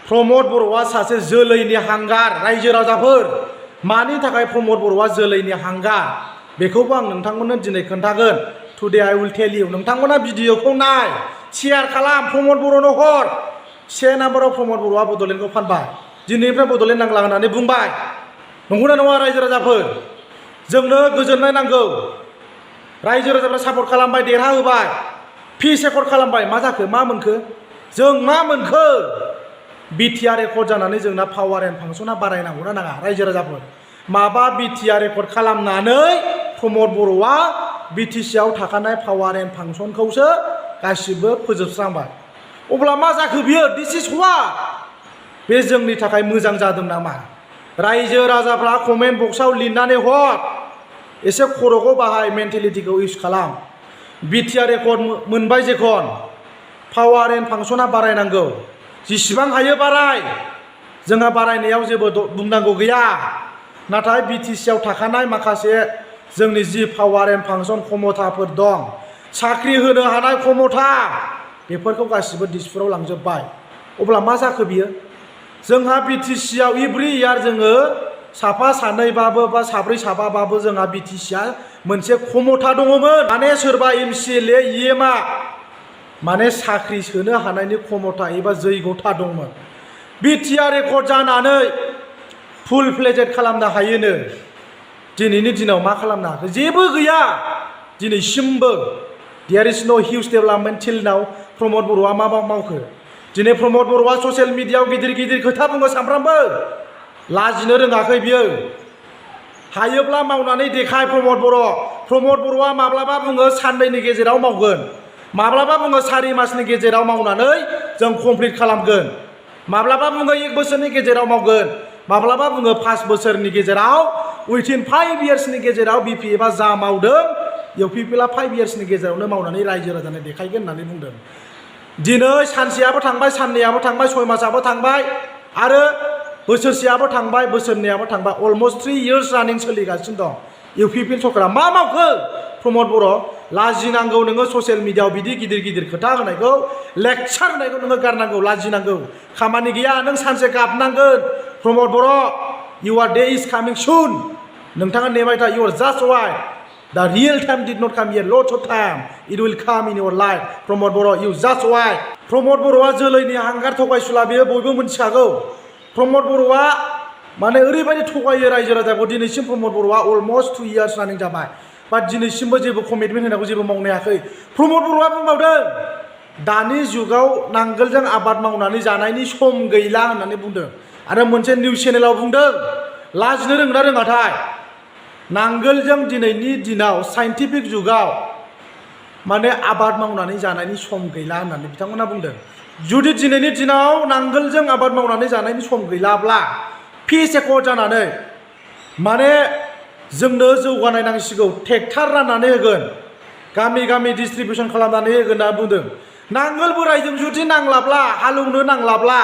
प्रमद बर'आ सासे जोलैनि हांगार रायजो राजाफोर मानि थाखाय प्रमद बर'आ जोलैनि हांगार बेखौबो आं नोंथांमोननो दिनै खोन्थागोन टुडे आइ उइल टेल इउ नोंथांमोना भिडिअखौ नाय शेयार खालाम प्रमद बर'नो हर 1 नाम्बाराव प्रमद बर'आ बड'लेण्डखौ फानबाय दिनैनिफ्राय बड'लेण्ड नांला होननानै बुंबाय नंगौना नङा रायजो राजाफोर जोंनो गोजोननाय नांगौ रायजो राजाफ्रा सापर्ट खालामबाय देरहाहोबाय पिस एकर्ड खालामबाय मा जाखो मा मोनखो जों मा मोनखो बिटिआर एकर्ड जानानै जोंना पावार एन्ड फांसना बारायनांगौना नाङा रायजो राजाफोर माबा बिटिआर एकर्ड खालामनानै प्रमद बर'आ बिटिसिआव थाखानाय पावार एन्ड फांसनखौसो गासिबो फोजोबस्रांबाय अब्ला मा जाखो बियो दिस इज व्हाट बे जोंनि थाखाय मोजां जादों नामा रायजो राजाफ्रा कमेन्ट बक्सआव लिरनानै हर एसे खर'खौ बाहाय मेन्टेलिटिखौ इउज खालाम बिटिआर एकर्ड मोनबाय जेखन पावार एन्ड फांसना बारायनांगौ जिसिबां हायो बाराय जोंहा बारायनायाव जेबो बुंनांगौ गैया नाथाय बिटिसिआव थाखानाय माखासे जोंनि जि पावार एन्ड फांसन क्षमताफोर दं साख्रि होनो हानाय क्षमता बेफोरखौ गासिबो दिसपुराव लांजोबबाय अब्ला मा जाखो बियो जोंहा बिटिसिआव एभ्रि इयार जोङो साफा सानैबाबो बा साब्रै साबाबाबो जोंहा बिटिसिआ मोनसे क्षमता दङमोन माने सोरबा एमसिएलए इएमआ माने साख्रि सोनो हानायनि क्षमता एबा जैगथा दंमोन बिटिआर एकर्ड जानानै फुल फ्लेजेड खालामनो हायोनो दिनैनि दिनाव मा खालामनो हाखो जेबो गैया दिनैसिमबो देयार इज नो हिउज डेभेलपमेन्ट टिल नाव प्रमद बर'आ मा मावखो दिनै प्रमद बर'आ ससियेल मिडियाआव गिदिर गिदिर खोथा बुङो सामफ्रामबो लाजिनो रोङाखै बियो हायोब्ला मावनानै देखाय प्रमद बर'आ माब्लाबा बुङो साननैनि गेजेराव मावगोन माब्लाबा बुङो 4 मासनि गेजेराव मावनानै जों कमप्लिट खालामगोन माब्लाबा बुङो 1 बोसोरनि गेजेराव मावगोन माब्लाबा बुङो 5 बोसोरनि गेजेराव उइथिन 5 इयार्सनि गेजेराव बिपि एबा जा मावदों इउपिपिएलआ 5 इयार्सनि गेजेरावनो मावनानै रायजो राजानो देखायगोन होननानै बुंदों दिनै सानसेयाबो थांबाय साननैयाबो थांबाय 6 मासाबो थांबाय आरो बोसोरसेयाबो थांबाय बोसोरनैयाबो थांबाय अलमस्ट 3 इयार्स रानिं सोलिगासिनो दं इउपिपिएल सरकारा मा मावखो प्रमद बर' लाजिनांगौ नोङो ससियेल मिडियाआव बिदि गिदिर गिदिर खोथा होनायखौ लेक्चार होनायखौ नोङो गारनांगौ लाजिनांगौ खामानि गैया नों सानसे गाबनांगोन प्रमद बर' इउआर डे इज कामिं सुन नोंथाङा नेबाय था you are just wait the real time did not come here lots of time it will come in your life प्रमद बर' इउ जास्ट वाइट प्रमद बर'आ जोलैनि हांगार थगायसुला बेयो बयबो मिथिखागौ प्रमद बर'आ माने ओरैबायदि थगायो रायजो राजाखौ दिनैसिम प्रमद बर'आ अलमस्ट 2 इयार्स रानिं जाबाय बाट दिनैसिमबो जेबो कमिटमेन्ट होनांगौ जेबो मावनो हायाखै प्रमद बर'आ बुंबावदों दानि जुगाव नांगोलजों आबाद मावनानै जानायनि सम गैला होननानै बुंदों आरो मोनसे निउस चेनेलाव बुंदों लाजिनो रोंना रोङाथाय नांगोलजों दिनैनि दिनाव साइन्टिफिक जुगाव माने आबाद मावनानै जानायनि सम गैला होननानै बिथांमोना बुंदों जुदि दिनैनि दिनाव नांगोलजों आबाद मावनानै जानायनि सम गैलाब्ला पिस एकर्ड जानानै माने जोंनो जौगानाय नांसिगौ ट्रेक्टर राननानै होगोन गामि गामि डिस्ट्रिबिउसन खालामनानै होगोन होनना बुंदों नांगोल बोरायजों जुदि नांलाब्ला हालौनो नांलाब्ला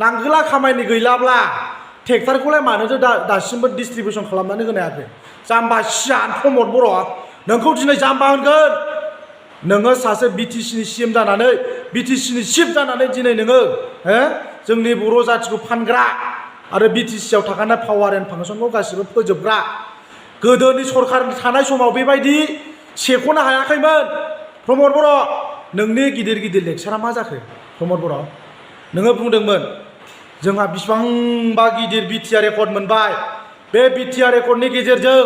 नांगोला खामानि गैलाब्ला ट्रेक्टरखौलाय मानोथो दासिमबो डिस्ट्रिबिउसन खालामनानै होनो हायाखै जाम्बा सियान प्रमद बर' नोंखौ दिनै जाम्बा होनगोन नोङो सासे बिटिसिनि सिएम जानानै बिटिसिनि चिफ जानानै दिनै नोङो जोंनि बर' जाथिखौ फानग्रा आरो बिटिसिआव थाखानाय पावार एन्ड फांसनखौ गासिबो फोजोबग्रा गोदोनि सरकार थानाय समाव बेबायदि सेख'नो हायाखैमोन प्रमद बर' नोंनि गिदिर गिदिर लेक्सारा मा जाखो प्रमद बर' नोङो बुंदोंमोन जोंहा बिसिबांबा गिदिर बिटिआर एकर्ड मोनबाय बे बिटिआर एकर्डनि गेजेरजों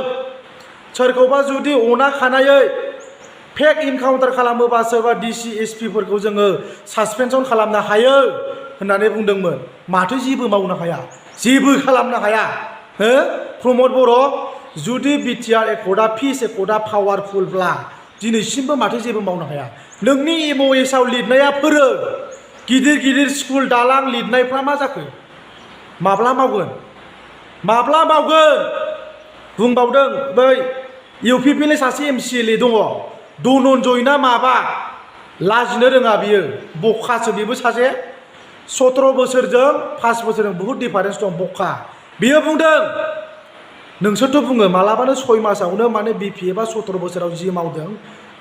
सोरखौबा जुदि अना खानायै फेक इनकाउन्टार खालामोबा सोरबा डिसि एसपिफोरखौ जोङो सासपेनसन खालामनो हायो होननानै बुंदोंमोन माथो जेबो मावनो हाया जेबो खालामनो हाया प्रमद बर' जुदि बिटिआर एकर्डआ पिस एकर्डआ पावारफुलब्ला दिनैसिमबो माथो जेबो मावनो हाया नोंनि एमअएसआव लिरनाया फोरों गिदिर गिदिर स्कुल दालां लिरनायफ्रा मा जाखो माब्ला मावगोन बुंबावदों बै इउपिपिएलनि सासे एमसिएलए दङ धनन्जयना माबा लाजिनो रोङा बियो बखासो बेबो सासे 17 बोसोरजों 5 बोसोरजों बहुद डिफारेन्स दं बखा बियो बुंदों नोंसोरथ' बुङो मालाबानो 6 मासावनो माने बिपि एबा 17 बोसोराव जि मावदों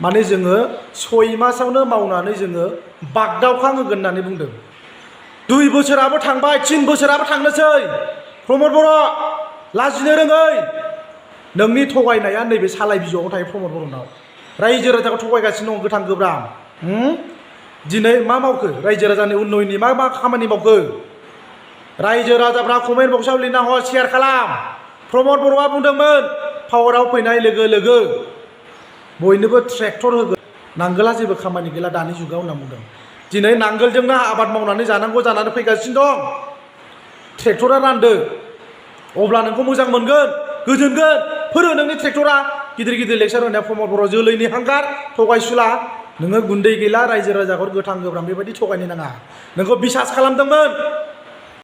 माने जोङो 6 मासावनो मावनानै जोङो बागदावखां होगोन होननानै बुंदों 2 बोसोराबो थांबाय 3 बोसोराबो थांनोसै प्रमद बर' लाजिनो रोङै नोंनि थगायनाया नैबे सालाय बिजौआव थायो प्रमद बर'नाव रायजो राजाखौ थगायगासिनो दं गोथां गोब्राम दिनै मा मावखो रायजो राजानि उन्नयननि मा खामानि मावखो रायजो राजाफ्रा कमेन्ट बक्सआव लिरना हर शेयार खालाम प्रमद बर'आ बुंदोंमोन पावाराव फैनाय लोगो लोगो बयनोबो ट्रेक्टर होगोन नांगोला जेबो खामानि गैला दानि जुगाव होनना बुंदों दिनै नांगोलजोंनो आबाद मावनानै जानांगौ जानानै फैगासिनो दं ट्रेक्टरा रानदो अब्ला नोंखौ मोजां मोनगोन गोजोनगोन फोरो नोंनि ट्रेक्टरा गिदिर गिदिर लेक्सार होनाया प्रमद बर' जोलैनि हांगार थगायसुला नोङो गुन्दै गैला रायजो राजाखौ गोथां गोब्राम बेबायदि थगायनो नाङा नोंखौ बिसास खालामदोंमोन